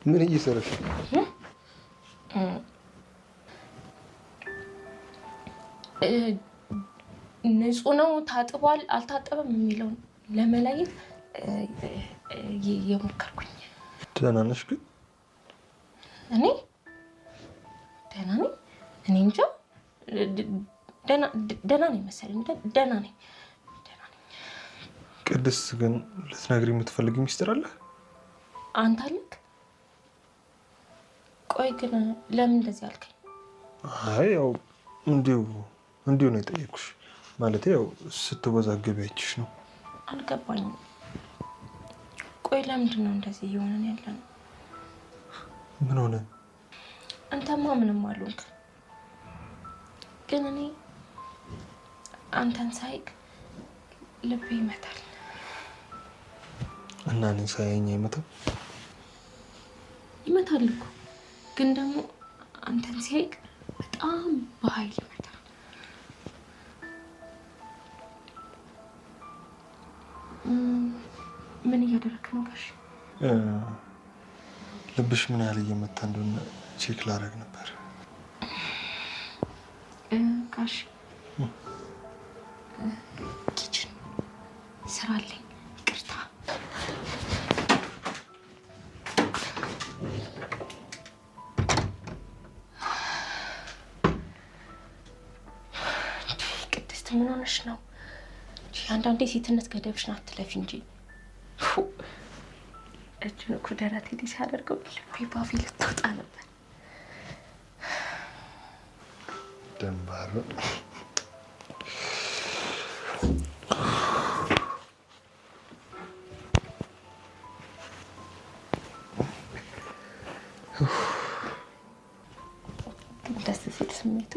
ምን እየሰራሽ ነው? ንጹህ ነው ታጥቧል አልታጠበም የሚለውን ለመለየት የሞከርኩኝ። ደህና ነሽ ግን? እኔ ደህና ነኝ። እኔ እንጃ ደህና ነኝ መሰለኝ። ደህና ነኝ። ቅድስት ግን ልትነግሪኝ የምትፈልጊው ሚስጥር አለ? አንተ አለክ? ቆይ ግን ለምን እንደዚህ አልከኝ? አይ ያው እንዲሁ እንዲሁ ነው የጠየኩሽ። ማለቴ ያው ስትወዛገቢ አይቼሽ ነው። አልገባኝም። ቆይ ለምንድን ነው እንደዚህ እየሆነን ያለ ነው? ምን ሆነ? አንተማ ምንም አልሆንክ፣ ግን እኔ አንተን ሳይክ ልቤ ይመታል። እና እኔን ሳያየኝ አይመታም? ይመታል እኮ፣ ግን ደግሞ አንተን ሲያይክ በጣም በኃይል ይመታል። ምን እያደረክ ነው ጋሽ? ልብሽ ምን ያህል እየመታ እንደሆነ check ላደርግ ነበር። ጋሽ kitchen ስራ አለኝ፣ ይቅርታ። ቅድስት ምን ሆነሽ ነው? አንዳንዴ ሴትነት ገደብሽን አትለፊ እንጂ። እጁን እኮ ደረቴ ላይ ሲያደርገው ልቤ ባፌ ልትወጣ ነበር። ደንባር ግን ደስ ሲል ስሜቱ።